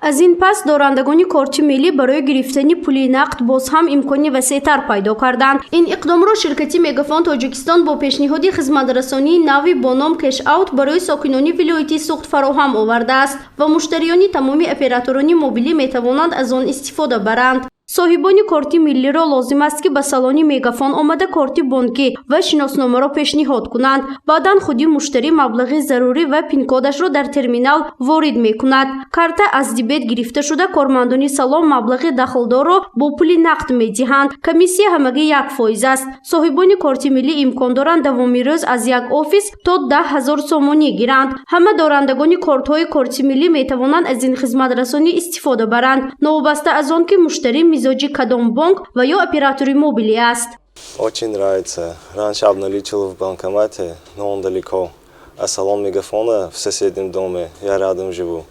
Аз ин пас дорандагони корти миллӣ барои гирифтани пули нақд боз ҳам имкони васеътар пайдо карданд. Ин иқдомро ширкати «Мегафон Тоҷикистон» бо пешниҳоди хизматрасонии нави бо ном «Кэш-аут» барои сокинони вилояти Суғд фароҳам овардааст ва муштариёни тамоми операторони мобилӣ метавонанд аз он истифода баранд. Соҳибони корти миллиро лозим аст, ки ба салони «Мегафон» омада, корти бонкӣ ва шиносномаро пешниҳод кунанд. Баъдан худи муштарӣ маблағи зарурӣ ва пинкодашро дар терминал ворид мекунад. Карта аз дебет гирифта шуда, кормандони салон маблағи дахлдорро бо пули нақд медиҳанд. Комиссия ҳамагӣ 1% аст. Соҳибони корти миллӣ имкон доранд давоми рӯз аз як офис то 10 000 сомонӣ гиранд. Ҳама дорандагони кортҳои корти миллӣ метавонанд аз ин хизматрасонӣ истифода баранд, новобаста аз он ки муштарӣ мизоҷи кадом бонк ва ё оператори мобилӣ аст. Очень нравится. Раньше обналичивал в банкомате, но он далеко. А салон «Мегафона» в соседнем доме, я рядом живу.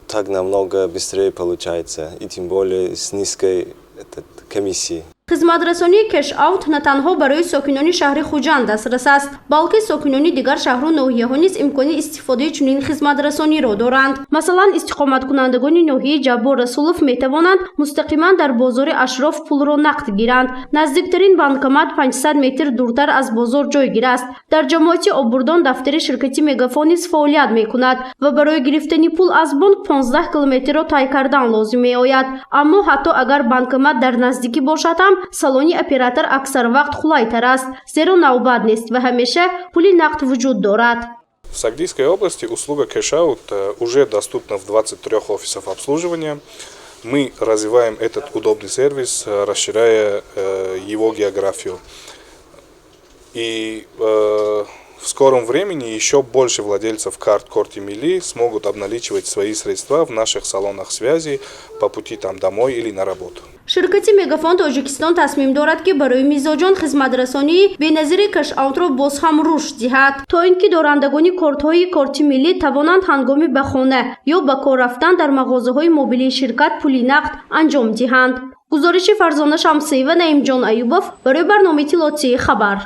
Так намного быстрее получается. И тем более с низкой этот, комиссией. Хизматрасонии «Кэш-аут» на танҳо барои сокинони шаҳри Хуҷанд дастрас аст, балки сокинони дигар шаҳру ноҳияҳо низ имкони истифодаи чунин хизматрасониро доранд. Масалан, истиқоматкунандагони ноҳияи Ҷаббор Расулов метавонанд мустақиман дар бозори Ашроф пулро нақд гиранд. Наздиктарин банкомат 500 метр дуртар аз бозор ҷойгир аст. Дар ҷамоати Обурдон дафтари ширкати «Мегафон» низ фаъолият мекунад ва барои гирифтани пул аз бонк 15 километрро тай кардан лозим меояд. Аммо ҳатто агар банкомат дар наздикӣ бошад ҳам, салони оператор аксар вақт қулайтар аст, зеро навбат нест ва ҳамеша пули нақд вуҷуд дорад. В Согдийской области услуга кэш-аут уже доступна в 23 офисах обслуживания. Мы развиваем этот удобный сервис, расширяя его географию. И в скором времени еще больше владельцев карт Корти Милли смогут обналичивать свои средства в наших салонах связи по пути там домой или на работу. Ширкати «Мегафон Тоҷикистон» тасмим дорад, ки барои мизоҷон хизматрасонии беназири кэш-аутро боз ҳам рушд диҳад, то ин ки дорандагони кортҳои корти миллӣ тавонанд ҳангоми ба хона ё ба кор рафтан дар мағозаҳои мобилии ширкат пули нақд анҷом диҳанд. Гузориши Фарзона Шамсиева, Наимҷон Аюбов барои барномаи иттилоотии «Хабар».